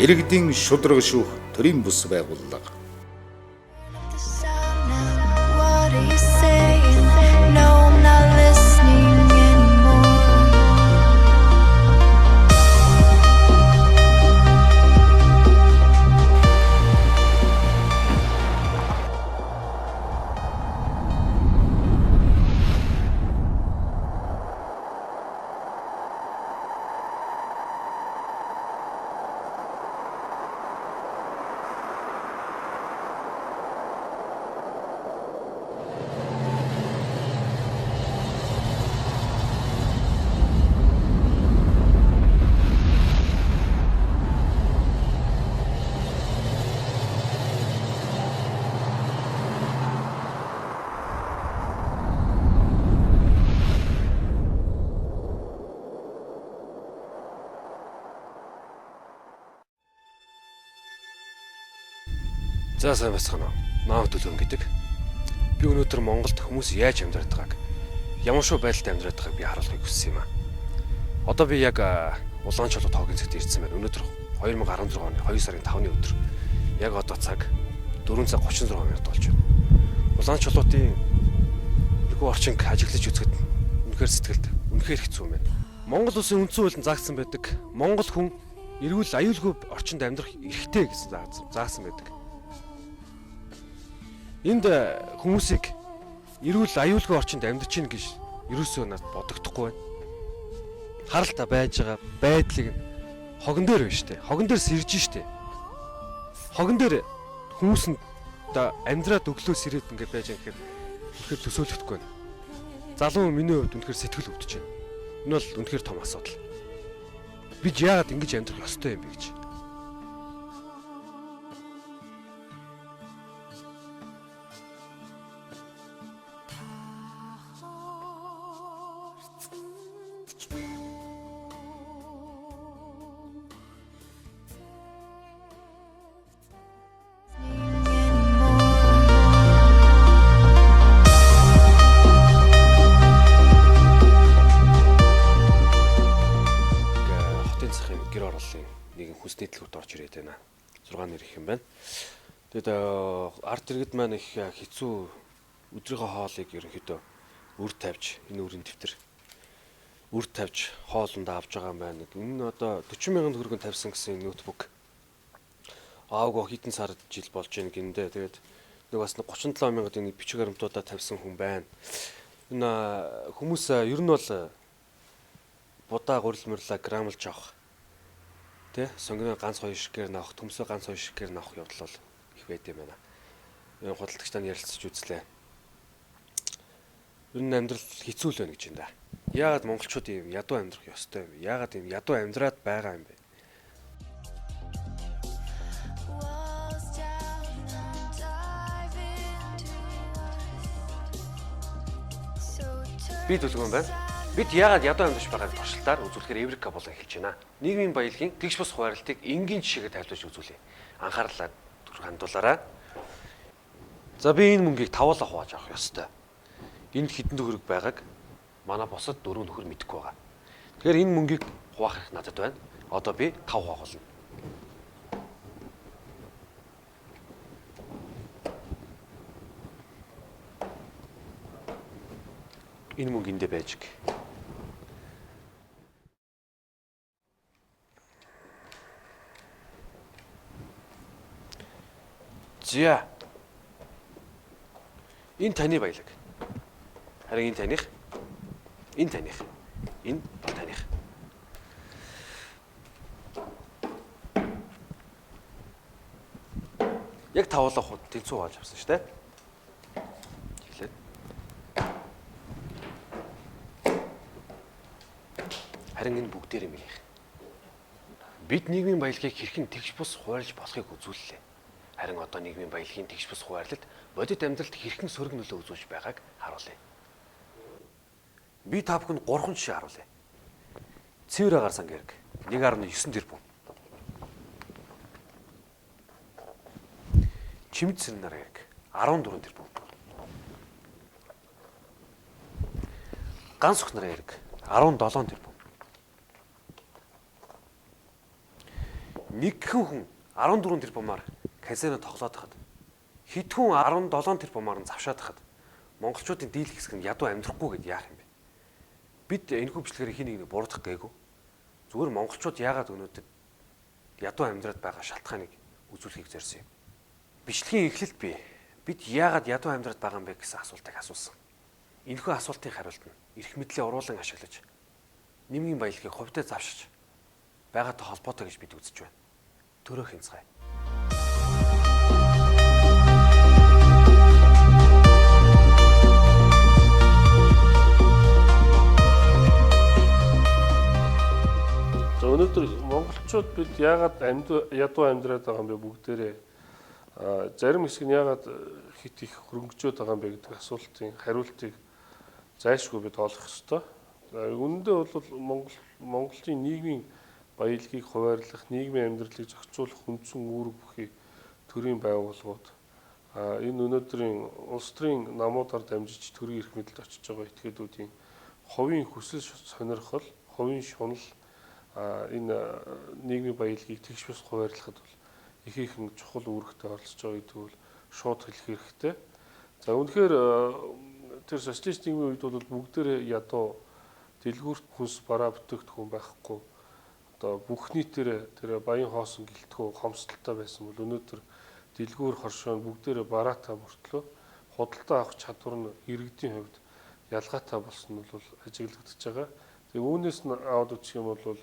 Иргэдийн шударга шүүх төрийн бүс байгууллага. The sound now. What are you saying? No, I'm not listening anymore. За сайн байцгаана уу. Наа төлөөн гэдэг. Би өнөөдөр Монголд хүмүүс яаж амьдраад байгааг, ямар шүү байдалд амьдраад байгааг би харуулахыг хүссэн юм аа. Одоо би яг Улаанчуулга тоогийн цагт ирсэн байна. Өнөөдөр 2016 оны 2 сарын 5-ны өдөр. Яг одоо цаг 4 цаг 36 минут болж байна. Улаанчуулгын энэхүү орчинг ажиглаж үзэхэд үнэхээр сэтгэлд үнэхээр хэцүү юм байна. Монгол улсын үндсэн хуульд заагдсан байдаг. Монгол хүн эрүүл аюулгүй орчинд амьдрах эрхтэй гэсэн заасан байдаг. Энд хүмүүсийг эрүүл аюулгүй орчинд амьдарч гин гэж ерөөсөө надад бодогдохгүй байна. Харалта байж байгаа байдлыг нь хогон дээр байна штэ. Хогон дээр сэрж штэ. Хогон дээр хүмүүс нь одоо амьдраад өглөө сэрээд ингээд байж байгаа гэхээр үнэхээр төсөөлөгдөхгүй байна. Залуу миний хувьд үнэхээр сэтгэл өвдөж байна. Энэ бол үнэхээр том асуудал. Бид яагаад ингэж амьдрах ёстой юм бэ гэж. Хотын цахын гэр орооллын нэгэн хүнсний дэлгүүрт орж ирээд байна. 6 нэр их юм байна. Тэгэд ард иргэд маань их хэцүү өдрийнхөө хоолыг ерөнхийдөө үр тавьж энэ үрийн дэвтэр үр тавьж хоолунд авч байгаа юм байна. Энэ нь одоо 40 мянган төгрөгөнд тавьсан гэсэн ноутбук аагүй хэдэн сар жил болж байна гиндэ. Тэгээд нэг бас 37 мянгад энэ бичиг баримтуудаа тавьсан хүн байна. Энэ хүмүүс ер нь бол будаа гурил мөрлөө грамлж авах тэ сонгино ганц хоёр шигээр нь авах, төмсөө ганц хоёр шигээр нь авах явдал бол их байд юм байна. Энэ худалдагчтай нь ярилцаж үзлээ. Ер нь амьдрал хэцүү л байна гэж юм да. Яагаад монголчууд ийм ядуу амьдрах ёстой юм бэ? Яагаад ийм ядуу амьдраад байгаа юм бэ? Walls down and dive into us. So turn Би Дүлгөөн байна. Бид яагаад ядуу амьдарч байгааг туршилтаар үзүүлэхээр Эврика болон эхэлж байна. Нийгмийн баялагын тэгш бус хуваарлтыг энгийн жишээгээр тайлбарлаж үзүүлье. Анхаарлаа хандуулаарай. За би энэ мөнгийг тавуулаа хувааж авах ёстой. Энд хэдэн төгрөг байгааг манай бусад дөрөв нөхөр мэдэхгүй байгаа. Тэгэхээр энэ мөнгийг хуваах эрх надад байна. Одоо би 5 хуваах болно. Энэ мөнгө эндээ байж г. За. Энэ таны баялаг. Харин энэ таных. Энэ таных. Энэ таных. Яг тавуулах хууд тэнцүү болж авсан шүү дээ. Тэглээд. Харин энэ бүгдээрээ минийх. Бид нийгмийн баялагийг хэрхэн тэгш бус хуваарлж болохыг үзүүллээ. Харин одоо нийгмийн баялагын тэгш бус хуваарлалт бодит амьдралд хэрхэн сөрөг нөлөө үзүүлж байгааг харуулъя. Би та бүхэнд 3 жишээ харуулъя. Цэвэр агаар сан гэрэг 1.9 тэрбум. Чимд сэрнэр гэрэг 14 тэрбум. Ганц сүх нар гэрэг 17 тэрбум. Нэгхэн хүн 14 тэрбумаар казино тоглоод хахад хэд хүн 17 тэрбумаар нь завшаад хахад монголчуудын дийлэх хэсэг нь ядуу амьдрахгүй гэд яах юм бэ? Бид энэхүү бичлэгээр хин нэг буруутгах гээгүй. Зүгээр монголчууд яагаад өнөөдөр ядуу амьдраад байгаа шалтгааныг үзүүлэхийг зорьсон юм. Бичлэгийн эхлэлд бид яагаад ядуу амьдраад байгаа юм бэ гэсэн асуултыг асуусан. Энэхүү асуултын хариулт нь эрх мэдлээ уруулан ашиглаж нэмгийн баялагийг хувьдаа завшиж байгаатай холбоотой гэж бид үзэж байна. Төрөө хинцгаая. За өнөөдөр монголчууд бид яагаад ядуу амьдраад байгаа юм бэ бүгдээрээ зарим хэсэг нь яагаад хит их хөрөнгөжөөд байгаа юм бэ гэдэг асуултын хариултыг зайлшгүй бид олох ёстой. Үнэндээ бол Монголын нийгмийн баялагийг хуваарлах, нийгмийн амьдралыг зохицуулах үндсэн үүрэг бүхий төрийн байгууллагууд энэ өнөөдрийн улс төрийн намуудаар дамжиж төрийн эрх мэдэлд очиж байгаа этгээдүүдийн хувийн хүсэл сонирхол, хувийн шунал энэ нийгмийн баялагийг тэгш бус хуваарлахад бол ихээхэн чухал үүрэгтэй оролцож байгаа гэдэг бол шууд хэлэх хэрэгтэй. За үнэхээр тэр социалист нийгмийн үед бол бүгдээрээ ядуу дэлгүүрт хүнс бараа бүтээгдэхүүн байхгүй одоо бүх нийтээрээ тэр баян хоосон гэлтгүү хомсдолтой байсан бол өнөөдөр дэлгүүр хоршоо бүгдээрээ бараатай мөртлөө худалдаа авах чадвар нь иргэдийн хувьд ялгаатай болсон нь бол ажиглагдаж байгаа. Тэгээ үүнээс нь аваад үзэх юм бол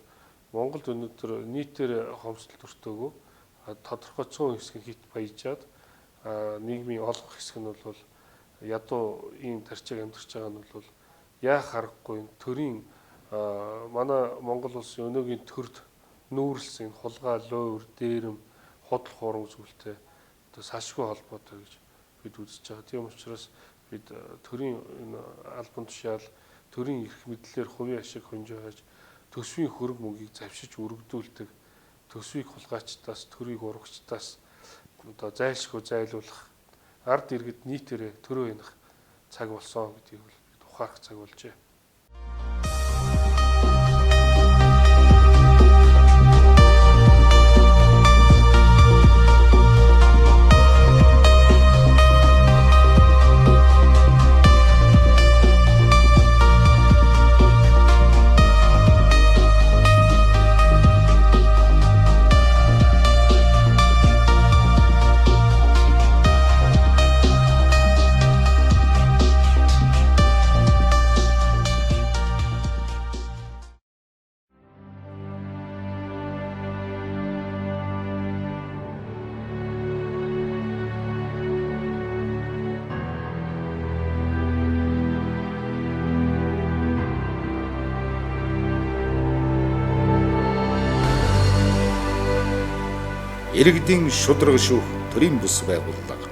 Монголд өнөөдөр нийтээр хомсдол өртөөгөө тодорхой цөөн хэсэг нь хит баяжаад нийгмийн олох хэсэг нь бол ядуу ийм тарчиг амьдарч байгаа нь бол яах аргагүй төрийн манай Монгол улсын өнөөгийн төрд нүүрлсэн хулгай, луур, дээрэм, худал хуурамч зүйлтэй одоо салшгүй холбоотой гэж бид үзэж байгаа. Тийм учраас бид төрийн энэ албан тушаал, төрийн эрх мэдлээр хувийн ашиг хөнжөө хайж төсвийн хөрөг мөнгийг завшиж өргөдүүлдэг төсвийг хулгайчдаас, төрийг урагчдаас одоо зайлшгүй зайлуулах, ард иргэд нийтээрээ төрөө янах цаг болсон гэдгийг бол бид ухаарах цаг болжээ. Иргэдийн шударга шүүх төрийн бус байгууллага.